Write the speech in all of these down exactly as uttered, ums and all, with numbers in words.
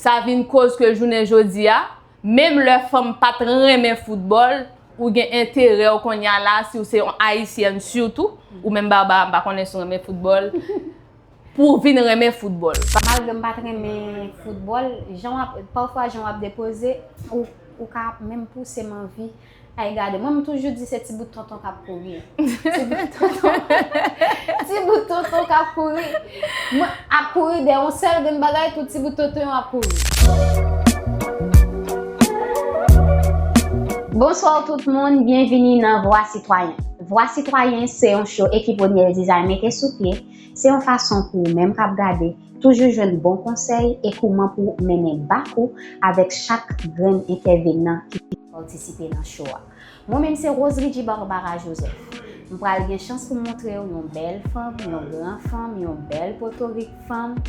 Sa vin koz ke jounen jodi a, menm lè fanm pa t renmen foutbòl, ou gen enterè w kounye a la, si w se yon ayisyèn sitou, ou menm Barbara, m pa konnen si w renmen foutbòl, pou w vin renmen foutbòl. Malgre m pa t renmen foutbòl, jan w ap, pafwa jan w ap depoze, ou, ou ka menm pouse m anvi ay gade. Mwen, m toujou di se ti bout tonton k ap kouri. Ti bout tonton. Ti bout tonton k ap kouri. Mwen, ap kouri dèyè yon sèl grenn bagay, tout ti bout tonton yo ap kouri. Bonswa tout moun, byenvini nan Vwa Sitwayen. Vwa Sitwayen se yon show ekip Rodnel Design mete sou pye. Se yon fason pou ou menm k ap gade, toujou jwenn bon konsèy e kouman pou mennen bak ou avèk chak grenn entèvenan ki patisipe nan show a. Mwen menm se Rose Ridji Barbara Joseph. M pral gen chans pou m montre w yon bèl fanm, yon gran fanm, yon bèl potorik fanm.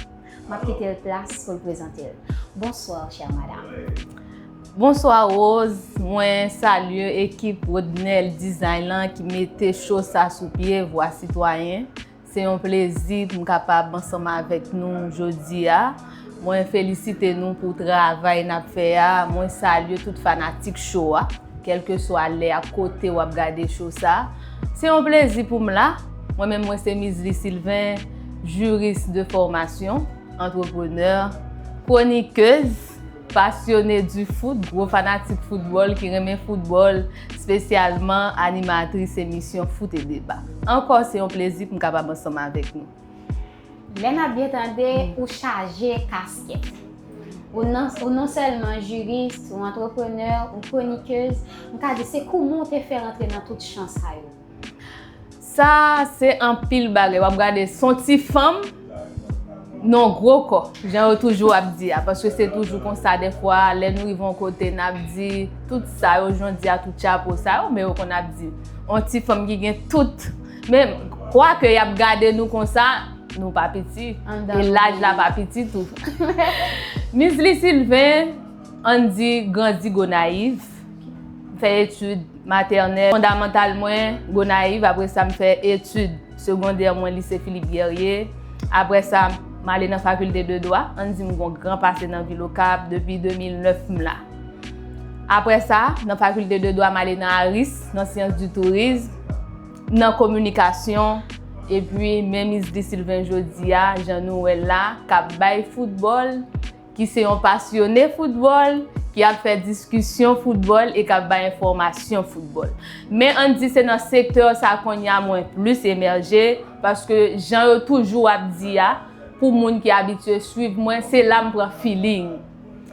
M ap kite l plas pou l prezante l. Bonsoir, chère madame. Bonswa Rose, mwen salye ekip Rodnel Design lan ki mete show sa sou pye, Vwa Sitwayen. Se yon plezi pou m kapab ansanm avèk nou jodi a. Mwen felisite nou pou travay n ap fè a. Mwen salye tout fanatik show a, kèlkeswa lè ak kote w ap gade show sa. Se yon plezi pou m la. Mwen menm, mwen se Misly Sylvain, jiris de fòmasyon, antreprenè, kwonikez, pasyone di foot, gwo fanatik foutbòl ki renmen foutbòl, espesyalman animatris emisyon Foot et Débat. Ankò, se yon plezi pou m kapab ansanm avèk nou. Lè n ap byen tande, ou chaje kaskèt. Ou non, ou non sèlman jiris, ou antreprenè, ou kwonikez, m ka di se kouman w te fè rantre nan tout chan sa yo? Sa se anpil bagay. W ap gade, se yon ti fanm nan yon gwo kò, jan yo toujou ap di a, paske se toujou konsa dèfwa, lè nou rive yon kote, n ap di tout sa yo, jan w di a, tout chapo sa yo, men yo konn ap di, yon ti fanm ki gen tout, men kwake y ap gade nou konsa, nou pa piti, e laj la pa piti tou. Misly Sylvain, ann di, grandi Gonayiv, fè etid matènèl, fondamantal mwen, Gonayiv, apre sa m fè etid segondè mwen lise Philippe Guerrier. Apre sa, m ale nan fakilte de dwa, ann di m gon gran pase nan vil Okap, depi de mil nèf m la. Apre sa, nan fakilte de dwa, m ale nan ARIS, nan syans di tourizm, nan kominikasyon, epi men Misly Sylvain jodi a, jan nou wè l la, k ap bay foutbòl, ki se yon pasyone foutbòl, ki ap fè diskisyon foutbòl e k ap bay enfòmasyon foutbòl. Men ann di se nan sektè sa kounye a mwen plis emèje, paske jan yo toujou ap di a, pou moun ki abitye swiv mwen, se la m pran feeling.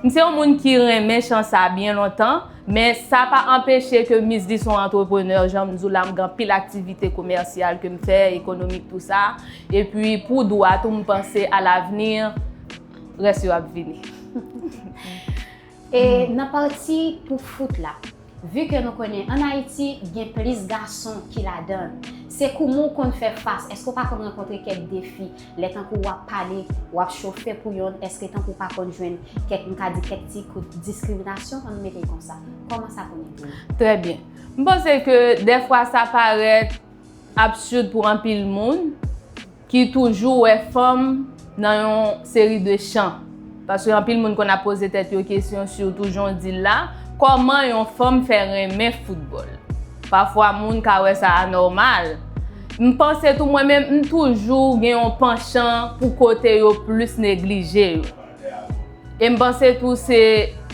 M se yon moun ki renmen chan sa byen lontan, men sa pa anpeche ke Misly se yon antreprenè, jan m di w la, m gen anpil aktivite komèsyal ke m fè, ekonomik, tou sa. Epi pou dwa tou, m panse alavni, rès yo ap vini. E nan pati pou foot la, vi ke nou konnen ann Ayiti, gen plis gason ki ladan l. Se kouman w konn fè fas? Èske w pa konn rankontre kèk defi? Lè tankou w ap pale, w ap chofe pou yonn, èske tankou w pa konn jwenn kèk, m ka di, kèk ti kout diskriminasyon, ann mete l konsa? Kòman sa konn ede w? Trè byen. M panse ke dèfwa sa parèt absid pou anpil moun ki toujou wè fanm nan yon seri de chan. Paske anpil moun konn ap poze tèt yo kesyon, sitou jan w di l la, kòman yon fanm fè renmen foutbòl? Pafwa moun ka wè sa anòmal. M panse tou mwen menm, m toujou gen yon panchan pou kote yo plis neglije yo. E m panse tou se,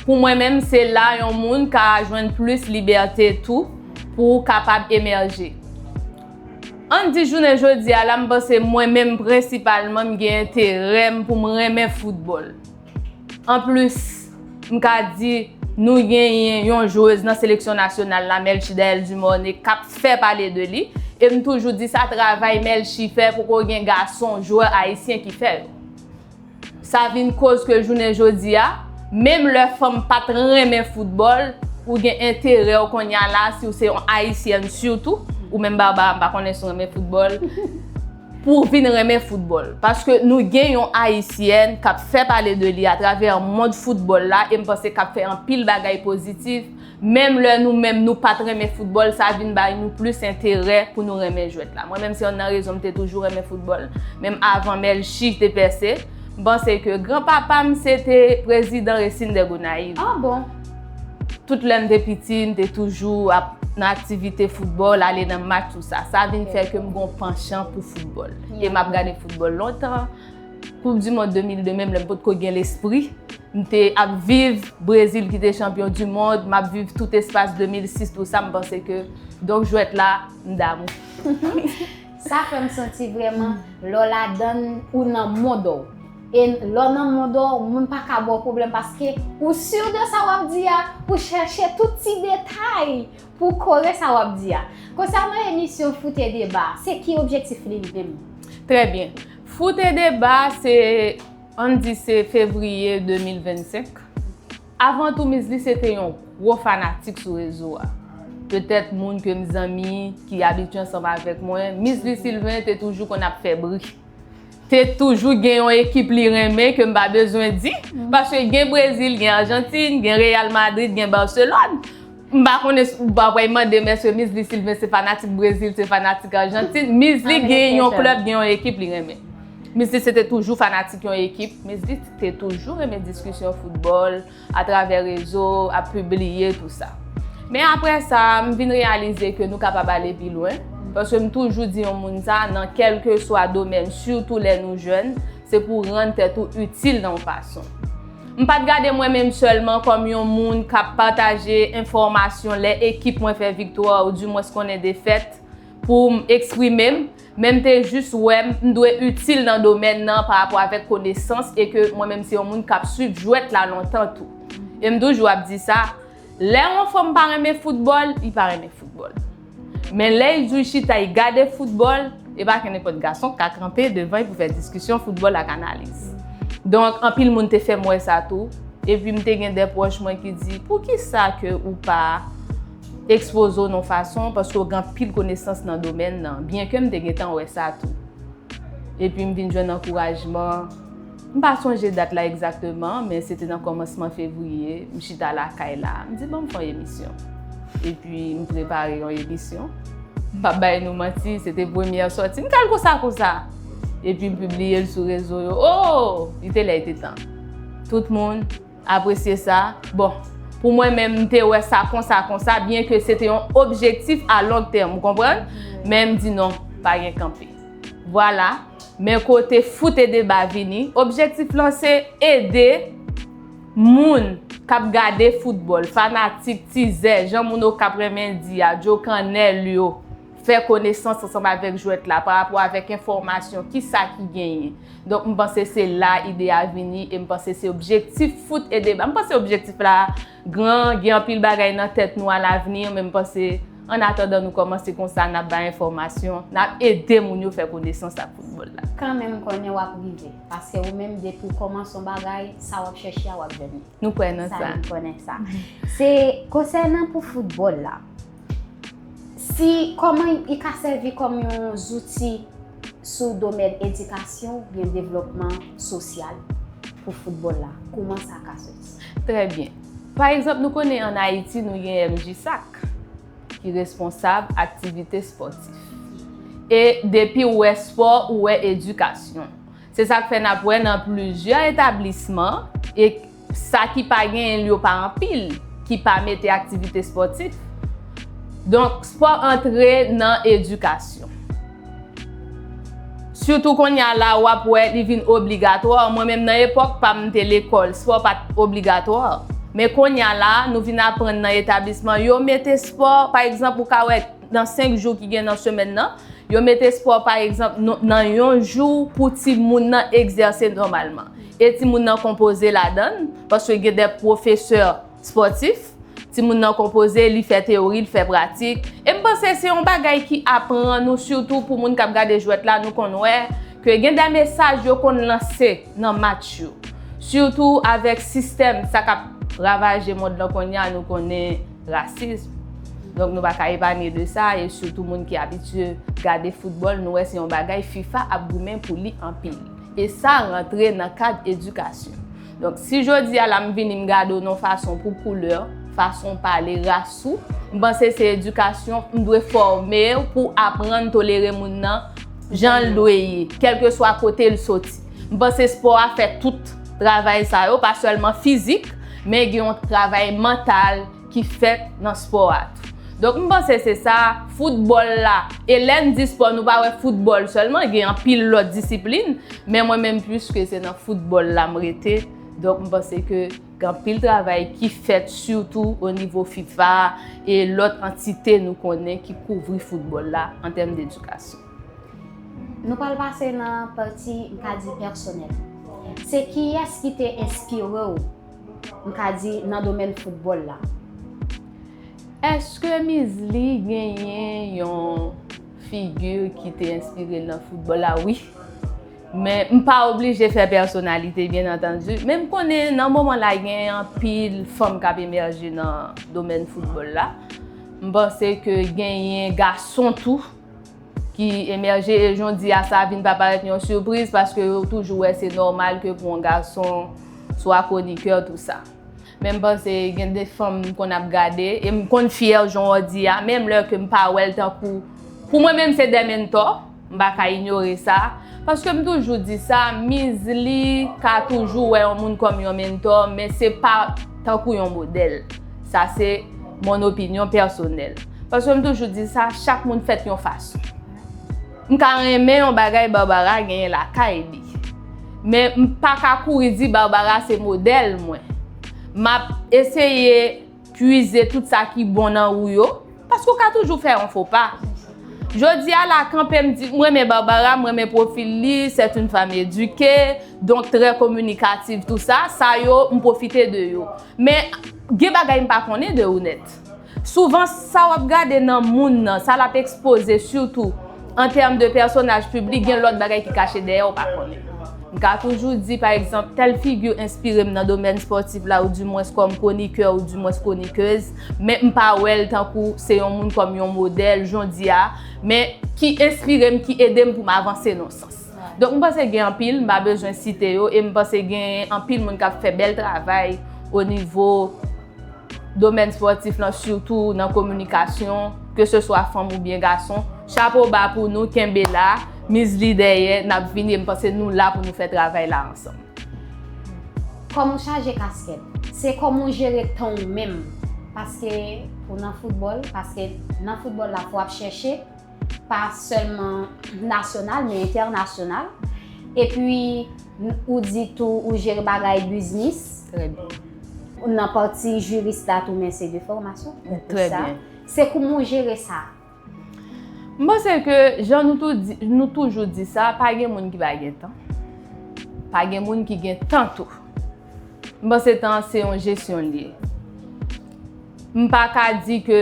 pou mwen menm, se la yon moun ka jwenn plis libète tou pou w kapab emèje. Ann di jounen jodi a la, m panse mwen menm prensipalman m gen enterè m pou m renmen foutbòl. Anplis, m ka di nou genyen yon jwez nan seleksyon nasyonal la, Melchie Daelle Dumornay, k ap fè pale de li. E m toujou di sa, travay Melchie fè, poko gen gason jwè ayisyen ki fè yo. Sa vin koz ke jounen jodi a, menm lè fanm pa t renmen foutbòl, ou gen enterè w kounye a la, si w se yon ayisyèn sitou, ou menm Barbara, m pa konnen si w renmen foutbòl, pou w vin renmen foutbòl. Paske nou gen yon ayisyèn k ap fè pale de li atravè mond foutbòl la, e m panse k ap fè anpil bagay pozitif. Menm lè nou menm nou pa t renmen foutbòl, sa vin bay nou plis enterè pou nou renmen jwèt la. Mwen menm se yonn nan rezon m te toujou renmen foutbòl. Menm avan Melchie te pèse, M panse ke granpapa m se te prezidan Racing de Gonayiv. Ah bon? Tout lè m te piti, m te toujou ap nan aktivite foutbòl, ale nan match, tout sa. Sa vin fè ke m gon panchan pou foutbòl. E m ap gade foutbòl lontan. Koup di mond de mil de menm, lè m potko gen lespri, m te ap viv Brezil ki te chanpyon di mond, m ap viv tout espas de mil sis, tout sa, m panse ke, donk, jwèt la, m damou. Sa fè m santi vrèman lè w ladann ou nan mond ou. E lè w nan mond ou, moun pa ka ba w pwoblèm paske ou si de sa w ap di a, ou chèche tout ti detay pou kore sa w ap di a. Konsènan emisyon Foot et Débat, se ki objektif li li menm? Trè byen. Foot et Débat, se, ann di se fevriye de mil vennsenk. Avan tou, Mizly se te yon gwo fanatik sou rezo a. Petèt moun ke m zanmi, ki abitye ansanm avèk mwen, Mizly Sylvain te toujou konn ap fè bri. Te toujou gen yon ekip li renmen ke m pa bezwen di, paske gen Brezil, gen Ajantin, gen Real Madrid, gen Barcelone. M pa konnen si w pa pral mande m èske Mizly Sylvain se fanatik Brezil, se fanatik Ajantin. Mizly gen yon klèb, gen yon ekip li renmen. Mizly se te toujou fanatik yon ekip. Mizly te toujou renmen diskisyon foutbòl, atravè rezo, ap pibliye, tout sa. Men apre sa, m vin reyalize ke nou kapab ale pi lwen, paske m toujou di yon moun sa, nan kèlkeswa domèn, sitou lè nou jèn, se pou w rann tèt ou itil nan yon fason. M pa t gade mwen menm sèlman kòm yon moun k ap pataje enfòmasyon lè ekip mwen fè viktwa, ou dimwens konnen defèt, pou m eksprime m, men m te jis wè m, m dwe itil nan domèn nan pa rapò avèk konesans e ke mwen menm se yon moun k ap swiv jwèt la lontan tou. E m toujou ap di sa, lè yon fanm pa renmen foutbòl, li pa renmen foutbòl. Men lè l di w chita, l gade foutbòl, e pa gen nenpòt gason k ka kanpe devan l pou fè diskisyon foutbòl ak analiz. Donk, anpil moun te fè m wè sa tou. Epi m te gen de pwòch mwen ki di, poukisa ke ou pa ekspoze w nan yon fason, paske w gen anpil konesans nan domèn nan, byen ke m te gentan wè sa tou. Epi m vin jwenn ankourajman. M pa sonje dat la egzakteman, men se te nan kòmansman fevriye, m chita lakay la, m di, ban m fè yon emisyon. Epi m prepare yon emisyon. M p ap bay nou manti, se te premyè sòti m, m t al konsa konsa. Epi m pibliye l sou rezo yo. Oh! Li te lè, li te tan. Tout moun apresye sa. Bon, pou mwen menm, m te wè sa konsa konsa, byen ke se te yon objektif a long tèm, ou konprann? Men m di non, pa gen kanpe. Vwala, men kote Foot et Débat vini, objektif lan se ede moun k ap gade foutbòl, fanatik, tizè, jan moun Okap renmen di a, djokannèl yo, fè konesans ansanm avèk jwèt la, pa rapò avèk enfòmasyon, kisa ki genyen. Donk, m panse se la ide a vini, e m panse se objektif Foot et Débat. M panse objektif la gran, gen anpil bagay nan tèt nou alavni, men m panse, an atandan nou kòmanse konsa, n ap bay enfòmasyon, n ap ede moun yo fè konesans ak foutbòl la. Kanmenm, m konnen w ap rive, paske ou menm, depi w kòmanse yon bagay, sa w ap chèche a, w ap jwenn li. Nou kwè nan sa. Sa, nou konnen sa. Se konsènan pou foutbòl la. Si, kòman li ka sèvi kòm yon zouti sou domèn edikasyon oubyen devlòpman sosyal pou foutbòl la, kòman sa ka soti? Trè byen. Pa egzanp, nou konnen ann Ayiti, nou gen MJSAC, ki responsab aktivite spòtif. E depi w wè spò, ou wè edikasyon. Se sa k fè n ap wè nan plizyè etablisman, e sa ki pa genyen l yo pa anpil, ki pa mete aktivite spòtif. Donk, spò antre nan edikasyon. Sitou kounye a la, w ap wè li vin obligatwa. Mwen menm nan epòk pa m te lekòl, spò pa t obligatwa. Men kounye a la, nou vin aprann nan etablisman, yo mete spò, pa egzanp, ou ka wè nan senk jou ki gen nan semèn nan, yo mete spò, pa egzanp, nan yon jou pou timoun nan egzèse nòmalman. E timoun nan konpoze ladan l, paske gen de pwofesè spòtif, timoun nan konpoze, li fè teyori, li fè pratik. E m panse se yon bagay ki aprann nou, sitou pou moun k ap gade jwèt la, nou konn wè ke gen de mesaj yo konn lanse nan match yo. Sitou avèk sistèm, sa k ap ravaje mond lan kounye a, nou konnen rasism. Donk, nou pa ka epanye de sa, e sitou moun ki abitye gade foutbòl, nou wè se yon bagay FIFA ap goumen pou li anpil. E sa rantre nan kad edikasyon. Donk, si jodi a la m vini m gade w nan yon fason pou koulè, fason w pale, ras ou, m panse se edikasyon, m dwe fòme w pou aprann tolere moun nan jan l dwe ye, kèlkeswa kote l soti. M panse spò a fè tout travay sa yo, pa sèlman fizik, men gen yon travay mantal ki fèt nan spò a tou. Donk, m panse se sa, foutbòl la. E lè n di spò, nou pa wè foutbòl sèlman, gen anpil lòt disiplin, men mwen menm, piske se nan foutbòl la m rete, donk, m panse ke gen anpil travay ki fèt, sitou o nivo fifa e lòt antite nou konnen ki kouvri foutbòl la an tèm dedikasyon. Nou pral pase nan pati, m ka di, pèsonèl. Se kiyès ki te enspire w, m ka di, nan domèn foutbòl la? Èske Mizly genyen yon figi ki te enspire l nan foutbòl la? Wi. Men m pa oblije fè pèsonalite, byen antandi. Men m konnen nan moman la gen anpil fanm k ap emèje nan domèn foutbòl la. M panse ke genyen gason tou ki emèje e jodi a sa vin pa parèt yon sipriz paske yo toujou wè se nòmal ke pou yon gason swa konikè tou sa. Men m panse gen de fanm m konn ap gade e m konn fyè jan w di a, menm lè ke m pa wè l tankou, pou mwen menm se de mentò, m pa ka inyore sa, paske m toujou di sa, Mizly ka toujou wè yon moun kòm yon mentò, men se pa tankou yon modèl. Sa se mon opinyon pèsonèl. Paske m toujou di sa, chak moun fèt yon fason. M ka renmen yon bagay Barbara genyen lakay li. Men m pa ka kouri di Barbara se modèl mwen. M ap eseye pwize tout sa ki bon nan ou yo, paske w ka toujou fè yon fo pa. Jodi a la kanpe m di, m renmen Barbara, m renmen pwofil li, c'est une femme éduquée, donc très communicative, tou sa, sa yo, m pwofite de yo. Men gen bagay m pa konnen de ou nèt. Souvan, sa w ap gade nan moun nan, sa l ap ekspoze, sitou an tèm de pèsonaj piblik, gen lòt bagay ki kache dèyè w pa konnen. M ka toujou di, pa egzanp, tèl figi enspire m nan domèn spòtif la, oudimwens kòm konikè, oudimwens konikez, men m pa wè l tankou se yon moun kòm yon modèl, jan w di a, men ki enspire m, ki ede m pou m avanse nan sans. Donk, m panse gen anpil, m pa bezwen site yo, e m panse gen anpil moun k ap fè bèl travay o nivo domèn spòtif lan, sitou nan kominikasyon, ke se swa fanm oubyen gason. Chapo ba pou nou, kenbe la, Mizly dèyè, n ap vini, e m panse nou la pou nou fè travay la ansanm. Kòm ou chaje kaskèt, se kòman w jere tan w menm. Paske pou nan foutbòl, paske nan foutbòl la, fò w ap chèche, pa sèlman nasyonal, men entènasyonal. Epi, ou di tou, ou jere bagay biznis. Trè byen. Nan pati jiris la tou, men se de fòmasyon. Trè byen. Se kòman w jere sa? M panse ke, jan nou tou di, nou toujou di sa, pa gen moun ki pa gen tan. Pa gen moun ki gen tan tou. M panse tan an se yon jesyon l ye. M pa ka di ke,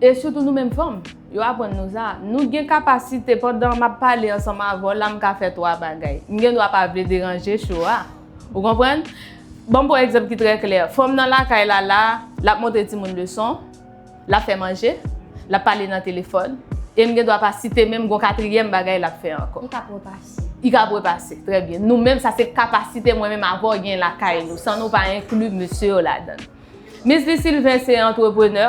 e sitou nou menm fanm, yo aprann nou sa. Nou gen kapasite, pandan m ap pale ansanm avè w la, m ka fè twa bagay. M gen dwa pa vle deranje cho a. Ou konprann? Ban m pran egzanp ki trè klè. Fanm nan lakay la, la, l ap montre timoun leson, l ap fè manje, l ap pale nan telefòn, e m gen dwa pa site menm gon katriyèm bagay l ap fè ankò. Li ka ap repase. Li ka ap repase, trè byen. Nou menm, sa se kapasite mwen menm avè w gen lakay nou, san nou pa enkli mesye yo ladan l. Mizly Sylvain se antreprenè.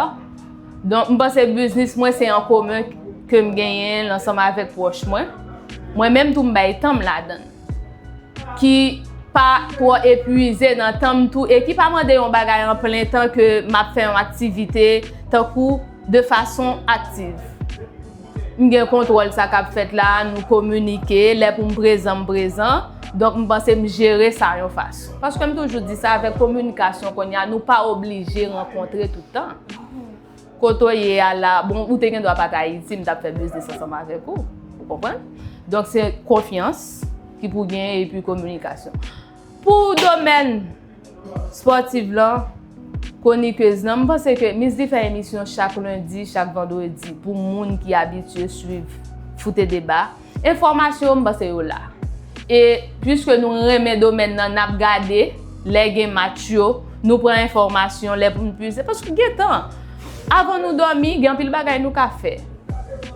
Donk, m panse biznis mwen se an komen ke m genyen l ansanm avèk pwòch mwen. Mwen menm tou, m bay tan m ladan l. Ki pa twò epwize nan tan m tou e ki pa mande yon bagay an plen tan ke m ap fè yon aktivite tankou de fason aktiv. M gen kontwòl sa k ap fèt la, nou kominike, lè pou m prezan, m prezan. Donk, m panse m jere sa yon fason. Paske m toujou di sa, avèk kominikasyon kounye a, nou pa oblije rankontre tout tan. Kote w ye a la, bon, ou te gen dwa pa t Ayiti, m t ap fè biznis ansanm avèk ou. Ou konprann? Donk, se konfyans ki pou genyen epi kominikasyon. Pou domèn spòtif lan, kwonikez lan, m panse ke Mizly fè emisyon chak lendi, chak vandredi, pou moun ki abitye swiv Foute Deba. Enfòmasyon yo, m panse yo la. E piske nou renmen domèn nan, n ap gade, lè gen match yo, nou pran enfòmasyon, lè pou n pwize. Paske gen tan, avan nou dòmi, gen anpil bagay nou ka fè.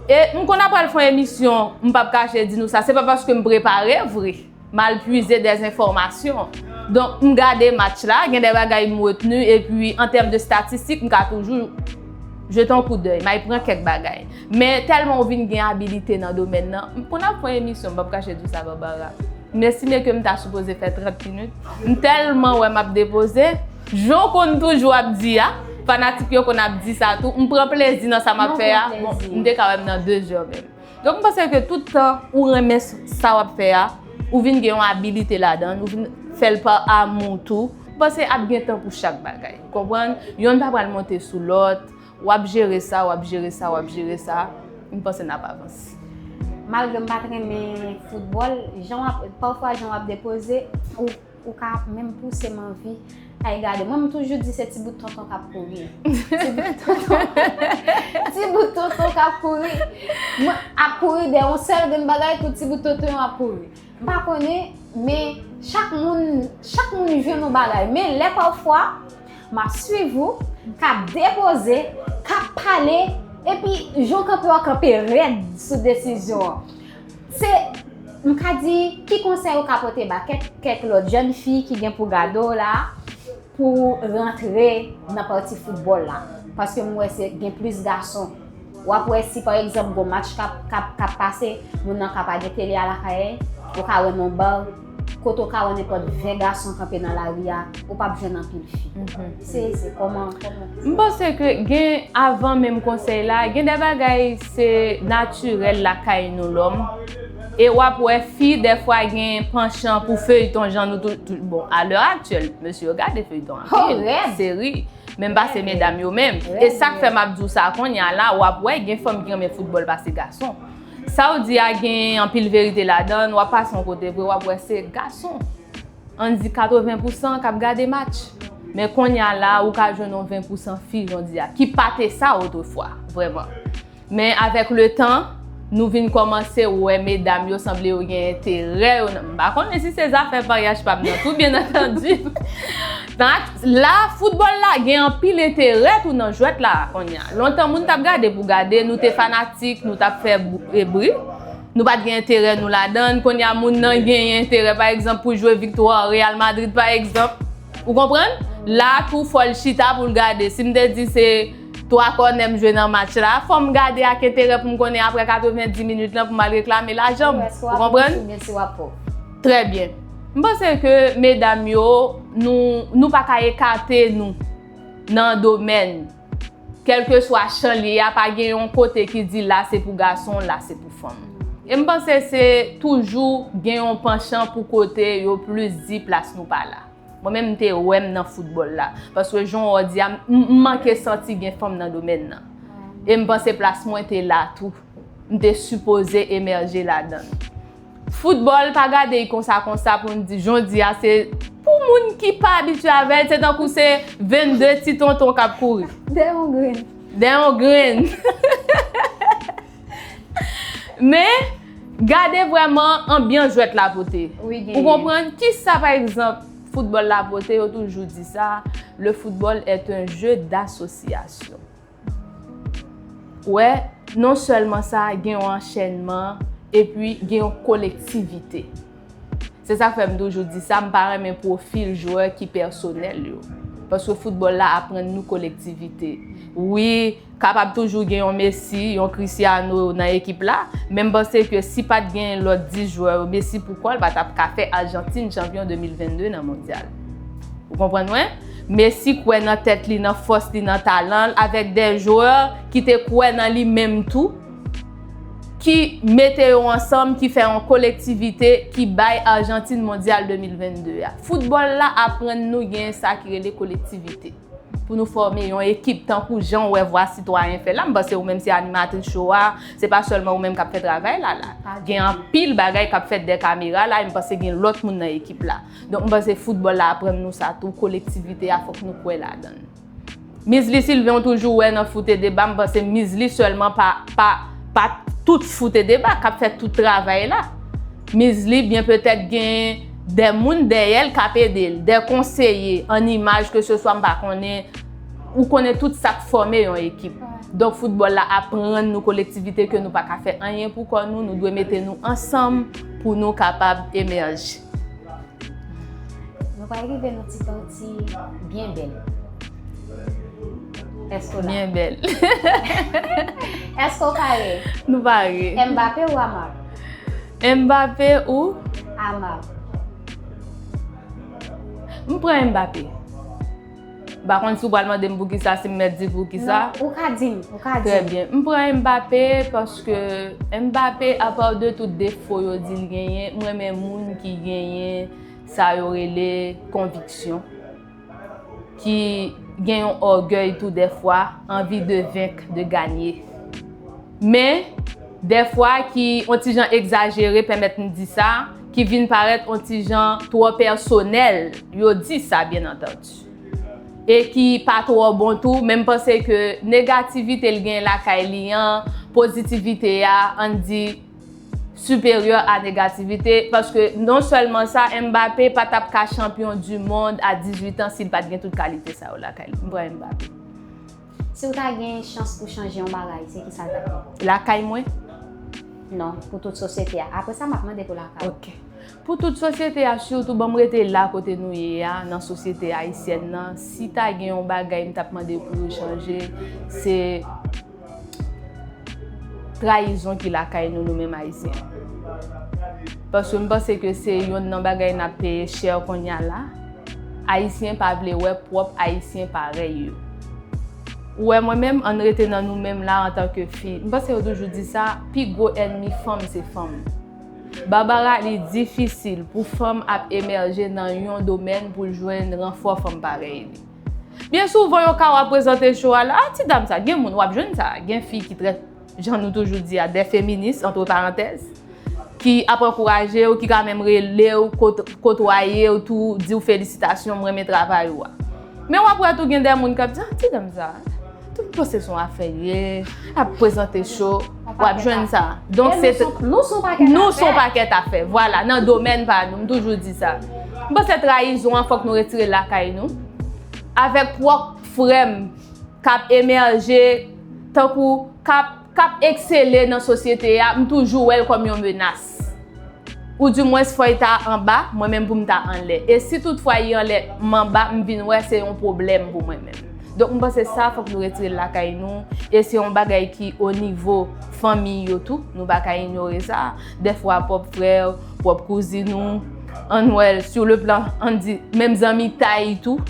E m konn ap pral fè yon emisyon, m p ap kache di nou sa, se pa paske m prepare vre. M al pwize dèzenfòmasyon. Donk, m gade match la, gen de bagay m retni, epi an tèm de statistik, m ka toujou jete yon koudèy, m al pran kèk bagay. Men tèlman w vin gen abilite nan domèn nan, m konn ap fè yon emisyon, m p ap kache di w sa, Barbara. M estime ke m ta sipoze fè trant minit. M tèlman wè m ap depoze. Jan w konn toujou ap di a, fanatik yo konn ap di sa tou. M pran plezi nan sa m ap fè a. Bon, m te ka wè m nan de zè menm. Donk, m panse ke tout tan ou renmen s- sa w ap fè a, ou vin gen yon abilite ladan l, ou vin fè l pa amou tou, m panse ap gen tan pou chak bagay. Ou konprann? Yonn pa pral monte sou lòt, w ap jere sa, w ap jere sa, w ap jere sa, m panse n ap avanse. Malgre m pa t renmen foutbòl, jan w ap, pafwa jan w ap depoze, ou, ou ka menm pouse m anvi ay gade. Mwen, m toujou di se ti bout tonton k ap kouri. Ti bout tonton. Ti bout tonton k ap kouri. Mwen ap kouri dèyè yon sèl grenn bagay, tout ti bout tonton yo ap kouri. M pa konnen, men chak moun, chak moun jwenn yon bagay. Men lè pafwa, m ap swiv ou, k ap depoze, k ap pale, epi jan w kanpe w ap kanpe rèd sou desizyon an. Se, m ka di, ki konsèy ou ka pote ba kèk, kèk lòt jèn fi ki gen pou gade w la, pou rantre nan pati foutbòl la? Paske m wè se gen plis gason. W ap wè si pa egzanp gon match k ap, k ap, k ap pase, moun nan ka pa gen tele a lakay, ou ka wè nan ba, kote w ka wè nenpòt ven gason kanpe nan lari a, ou p ap jwenn anpil fi. Se, se kòman, kòman. M panse ke gen, avan menm konsèy la, gen de bagay se natirèl lakay nou lòm. E w ap wè fi dèfwa gen panchan pou feyton jan nou tou, tou bon, a lè aktyèl, mesye yo gade feyton anpil, seri. Menm pa se medam yo menm. E sa k fè m ap di w sa kounye a la, w ap wè gen fanm ki renmen foutbòl pase gason. Sa w di a gen anpil verite ladan l, w ap pase yon kote vre, w ap wè se gason. Ann di katreven pousan k ap gade match. Men kounye a la, ou ka jwenn yon ven pousan fi, jan w di a, ki pa te sa otrefwa, vrèman. Men avèk letan, nou vin kòmanse wè medam yo sanble yo gen enterè yo nan, m pa konnen si se zafè maryaj pa m nan tou, byen antandi. Nan, la, foutbòl la gen anpil enterè tou nan jwèt la kounye a. Lontan moun t ap gade pou gade, nou te fanatik, nou t ap fè bri. Nou pa t gen enterè nou ladan l. Kounye a moun nan genyen enterè pa egzanp pou jwe viktwa Real Madrid pa egzanp. Ou konprann? La tou fò l chita pou l gade. Si m te di se twa kònè m jwe nan match la, fò m gade ak enterè pou m konnen apre katreven di minit lan pou m al reklame lajan m. Ou konprann? Trè byen. M panse ke medam yo, nou, nou pa ka ekate nou nan domèn. Kèlkeswa chan li ye a, pa gen yon kote ki di la se pou gason, la se pou fanm. E m panse se toujou gen yon panchan pou kote yo plis di plas nou pa la. Mwen menm m te wè m nan foutbòl la. Paske jan w di a, m manke santi gen fanm nan domèn nan. E m panse plas mwen te la tou. M te sipoze emèje ladan l. Foutbòl, pa gade l konsa konsa pou n di, jan w di a, se pou moun ki pa abitye avè l, se tankou se vennde ti tonton k ap kouri. Dèyè yon grenn. Dèyè yon grenn. Men, gade vrèman anbyans jwèt la pote. Ou konprann? Kisa, pa egzanp, foutbòl la pote? Yo toujou di sa, le football est un jeu d'association. Wè, non sèlman sa, gen yon anchènman, epi gen yon kolektivite. Se sa k fè m toujou di sa, m pa renmen pwofil jwè ki pèsonèl yo. Paske foutbòl la aprann nou kolektivite. Wi, kapab toujou gen yon Messi, yon Cristiano nan ekip la, men m panse ke si pa t gen lòt dis jwè yo, Messi poukwa l pa t ap ka fè Ajantin chanpyon de mil vennde nan mondyal? Ou konprann mwen? Messi kwè nan tèt li, nan fòs li, nan talan l, avèk de jwè ki te kwè nan li menm tou, ki mete yo ansanm, ki fè yon kolektivite, ki bay Ajantin mondyal de mil vennde a. Foutbòl la aprann nou gen sa ki rele kolektivite. Pou nou fòme yon ekip tankou jan w wè Vwa Sitwayen fè la, m panse ou menm se animatris show a, se pa sèlman ou menm k ap fè travay la la. Gen anpil bagay k ap fèt dèyè kamera la, e m panse gen lòt moun nan ekip la. Donk, m panse foutbòl la aprann nou sa tou, kolektivite a, fòk nou kwè ladan l. Mizly Sylvain, ou toujou wè nan Foot et Débat, m panse Mizly sèlman pa, pa, pa tout Foot et Débat k ap fè tout travay la. Mizly, byen petèt gen de moun dèyè l k ap ede l, de konseye, an imaj, ke se swa, m pa konnen, ou konnen tout sa k fòme yon ekip. Donk, foutbòl la aprann nou kolektivite ke nou pa ka fè anyen pou kò nou, nou dwe mete nou ansanm pou nou kapab emèje. Nou pral rive nan ti pati byen bèl. Èske w la? Byen bèl. Èske w pare? Nou pare. Mbappé ou Amar? Mbappé ou? Amar. M pran Mbappé. M pa konn si w pral mande m poukisa, si m mèt di poukisa. Non, ou ka di m, ou ka di Trè m. byen. M pran Mbappé paske Mbappé, apa de tout defo yo di l genyen, m renmen moun ki genyen sa yo rele konviksyon, ki gen yon ògèy tou dèfwa, anvi de venk, de ganye. Men, dèfwa ki yon ti jan egzajere, pèmèt m di sa, ki vin parèt yon ti jan twò pèsonèl, yo di sa, byen antandi. E ki pa twò bon tou, men m panse ke negativite l gen lakay li an, pozitivite a, ann di, siperyè a negativite, paske non sèlman sa, Mbappé pa t ap ka chanpyon di mond a dizuit an si l pa t gen tout kalite sa yo lakay li. M pran Mbappé. Si w ta gen chans pou chanje yon bagay, se ki sa l t ap ye? Lakay mwen? Non, pou tout sosyete a. Apre sa, m ap mande pou lakay. Ok. Pou tout sosyete a, sitou ban m rete la kote nou ye a, nan sosyete ayisyèn nan, si ta gen yon bagay m t ap mande pou yo chanje, se trayizon ki lakay nou, nou menm Ayisyen. Paske m panse ke se yonn nan bagay n ap peye chè kounye a la. Ayisyen pa vle wè pwòp Ayisyen parèy yo. Ou wè mwen menm, ann rete nan nou menm la antanke fi. M panse yo toujou di sa, pi gwo ènmi fanm se fanm. Barbara, li difisil pou fanm ap emèje nan yon domèn pou l jwenn ranfò fanm parèy li. Byen souvan, yo ka w ap prezante cho a la, ah, ti dam sa, gen moun w ap jwenn sa, gen fi ki trè, jan nou toujou di a, de feminis, antre parantèz, ki ap ankouraje w, ki ka menm rele w, kot- kotwaye w tou, di w felisitasyon, m renmen travay ou a. Men w ap wè tou gen de moun k ap di, ah, ti dam sa, tou m panse se yon afè l ye, ap prezante cho, w ap jwenn sa. Donk, E se nou son- nou son pakèt nou son afè. Pakèt afè, vwala, nan domèn pa nou, m toujou di sa. M panse trayizon an, fòk nou retire l lakay nou. Avèk pwòp frè m k ap emèje, tankou k ap, k ap eksele nan sosyete a, m toujou wè l kòm yon menas. Ou dimwens fò l ta anba, mwen menm pou m ta anlè. E si toutfwa li anlè, m anba, m vin wè se yon pwoblèm pou mwen menm. Donk, m panse sa, fòk nou retire l lakay nou. E se yon bagay ki o nivo fanmi yo tou, nou pa ka inyore sa. Dèfwa, pwòp frè w, pwòp kouzin ou, ann wè l, sur le plan, ann di, menm zanmitay tou.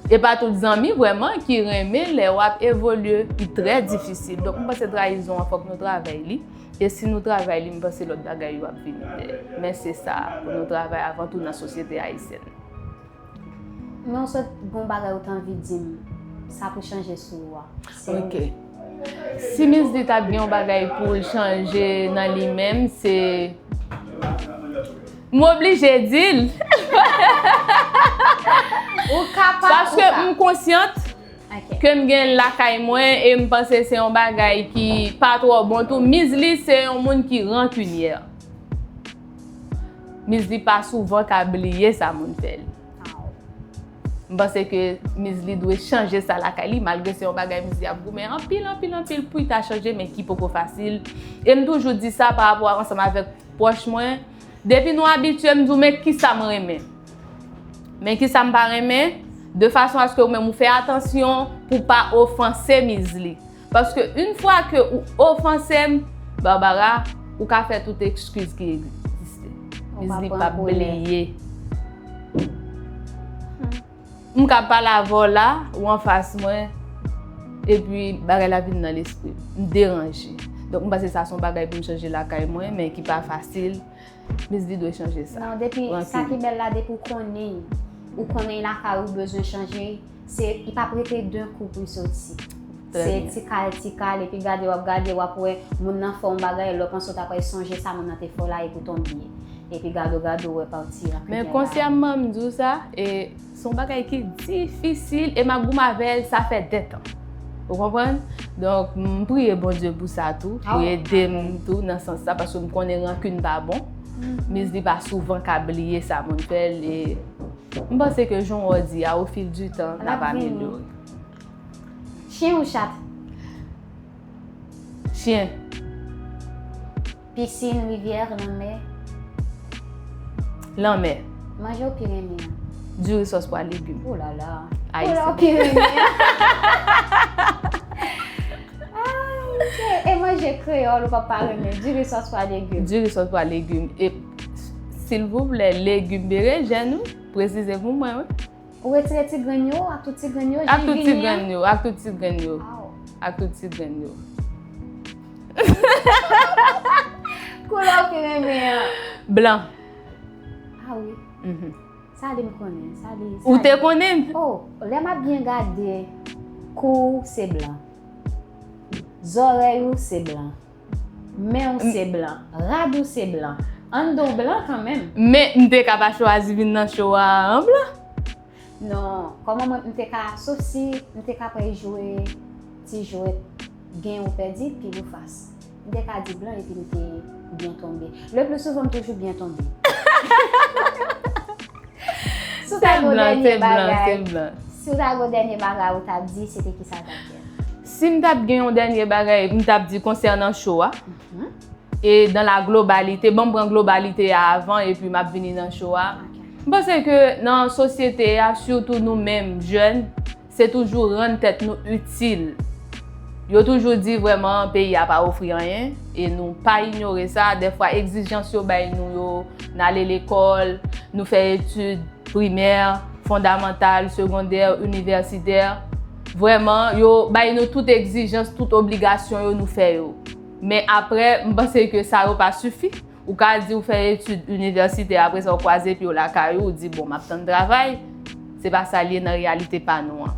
E pa tout zanmi vrèman ki renmen lè w ap evolye, li trè difisil. Donk, m panse trayizon an, fòk nou travay li. E si nou travay li, m panse lòt bagay yo ap vini dèyè. Men se sa, pou nou travay avan tou nan sosyete ayisyèn. Men w sot gon bagay ou t anvi di m, sa pou chanje sou ou a. Se Ok. Si Mizly t ap gen yon bagay pou l chanje nan li menm, se m oblije di l. Ou ka pa, Paske ou ka. M konsyant Ok. Ke m gen lakay mwen e m panse se yon bagay ki pa twò bon tou. Mizly se yon moun ki rankinyè. Mizly pa souvan ka bliye sa moun fè l. M panse ke Mizly dwe chanje sa lakay li, malgre se yon bagay Mizly ap goumen anpil, anpil, anpil pou l ta chanje, men ki poko fasil. E m toujou di sa pa rapò ansanm avèk pwòch mwen. Depi nou abitye, m di w, men kisa m renmen. Men kisa m pa renmen, de fason aske ou menm ou fè atansyon pou pa ofanse Mizly. Paske yon fwa ke ou ofanse m, Barbara, ou ka fè tout ekskiz ki egziste. Mizly p ap bliye. M ka pale avè w la, ou anfas mwen, epi bagay la vin nan lespri m, m deranje. Donk, m panse sa se yon bagay pou m chanje lakay mwen, men ki pa fasil. Mizly dwe chanje sa. Non, depi sa ki bèl la, depi w konnen, ou konnen lakay ou bezwen chanje, se, li p ap rete de kou pou l soti. Se ti kal, ti kal, epi gade, w ap gade, w ap wè moun nan fè yon bagay, lè w panse w ta pral sonje sa moun nan te fè w la, epi w tonbe. Epi gade w, gade w, wè pati rankinyè la. Men konsyèman, m di w sa, e se yon bagay ki difisil, e m ap goumen avè l, sa fè de tan. Ou konprann? Donk, m priye Bondye pou sa tou, pou ede m tou nan sans sa, paske m konnen rankin pa bon. Mizly pa souvan ka bliye sa moun fè l, e m panse ke jan w di a, au fil du temps, l ap amelyore. Chen ou chat? Chen. Pisin, rivyè, lanmè? Lanmè. Manje ou pi renmen an? Diri, sòs, pwa, legim. Oh la la. Ayisyen. Ou la ou pi renmen an? Ah, ok. E manje kreyòl ou pa pa renmen? Diri, sòs, pwa, legim. Diri, sòs, pwa, legim. E Silvouplè, legim, berejèn, wi. Presize pou mwen, wi. Ou retire ti grenn yo, ak tout ti grenn yo, Ak tout ti jivini an? Grenn yo, ak tout ti grenn yo. Aw. Ak tout ti grenn yo. Koulè w pi renmen an? Blan. Ah wi. Mhm. Sa li m konnen. Sa li. Ou te konnen? Oh, lè m ap byen gade, kou w se blan. Zòrèy ou se blan. Men w se blan. Rad ou se blan. Anndan w blan kanmenm. Men m te ka pa chwazi vin nan show a an blan. Non, kòman mwen m te ka, sof si m te ka pral jwe ti jwèt gen ou pèdi, pil ou fas. M te ka di blan epi m te byen tonbe. Le pli souvan m toujou byen tonbe. Si w ta gen yon dènye bagay, si w ta gen yon dènye bagay ou t ap di, se te kisa l t ap di? Si m t ap gen yon dènye bagay, m t ap di konsènan show a. E dan la globalite, ban m pran globalite a avan epi m ap vini nan show a. M panse ke nan sosyete a, sitou nou menm jèn, se toujou rann tèt nou itil. Yo toujou di vrèman peyi a pa ofri anyen e nou pa inyore sa. Dèfwa egzijans yo bay nou yo, n ale lekòl, nou fè etid primè, fondamantal, segondè, inivèsitè. Vrèman, yo bay nou tout egzijans, tout obligasyon yo, nou fè yo. Men apre, m panse ke sa yo pa sifi. Ou ka di ou fè etid inivèsitè, apre sa ou kwaze pye w lakay ou, ou di bon, m ap tann travay. Se pa sa l ye nan reyalite pa nou an.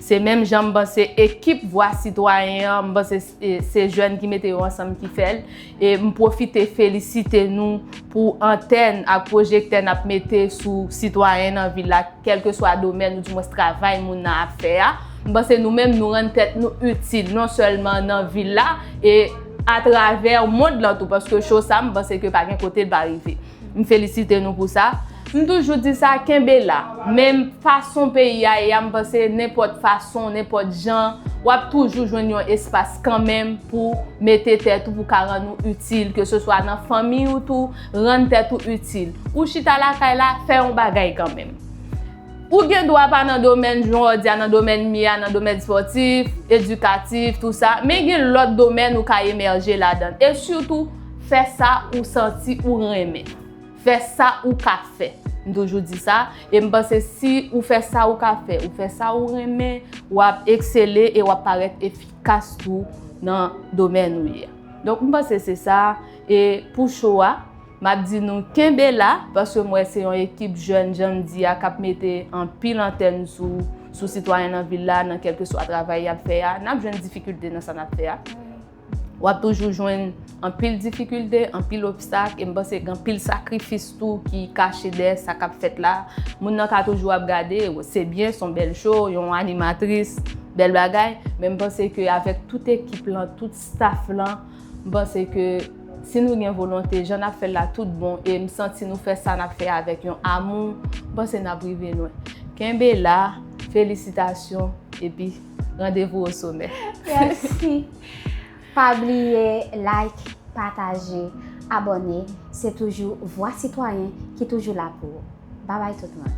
Se menm jan m panse ekip Vwa Sitwayen an, m panse se, se jèn ki mete yo ansanm ki fè l. E m pwofite felisite nou pou antèn ak pwojektè n ap mete sou sitwayen nan vil la, kèlkeswa domèn ou dimwens travay moun nan ap fè a. M panse nou menm nou rann tèt nou itil non sèlman nan vil la e atravè mond lan tou, paske show sa m panse ke pa gen kote l pa rive. M felisite nou pou sa. M toujou di sa, kenbe la. Menm fason peyi a ye a, m panse nenpòt fason, nenpòt jan, w ap toujou jwenn yon espas kanmenm pou mete tèt ou, pou ka rann ou itil, ke se swa nan fanmi ou tou, rann tèt ou itil. Ou chita lakay la, fè yon bagay kanmenm. Ou gen dwa pa nan domèn, jan w di a, nan domèn M I A, nan domèn spòtif, edikatif, tou sa, men gen lòt domèn ou ka emèje ladan l. E sitou, fè sa ou santi ou renmen. Fè sa ou ka fè. M toujou di sa. E m panse si ou fè sa ou ka fè, ou fè sa ou renmen, w ap eksele e w ap parèt efikas tou nan domèn ou ye a. Donk, m panse se sa. E pou show a, m ap di nou kenbe la, paske m wè se yon ekip jèn, jan m di a, k ap mete anpil antèn sou, sou sitwayen nan vil la, nan kèlkeswa travay y ap fè a. N ap jwenn difikilte nan sa n ap fè a. W ap toujou jwenn anpil difikilte, anpil obstak, e m panse gen anpil sakrifis tou ki kache dèyè sa k ap fèt la. Moun nan ka toujou ap gade, se byen, se yon bèl show, yon animatris, bèl bagay, men m panse ke avèk tout ekip lan, tout staff lan, m panse ke si nou gen volonte, jan n ap fè l la tout bon, e m santi nou fè sa n ap fè avèk yon amou, m panse n ap rive lwen. Kenbe la, felisitasyon, epi randevou o somè. Mèsi. Pa bliye like, pataje, abòne. Se toujou Vwa Sitwayen ki toujou la pou ou. Babay tout moun.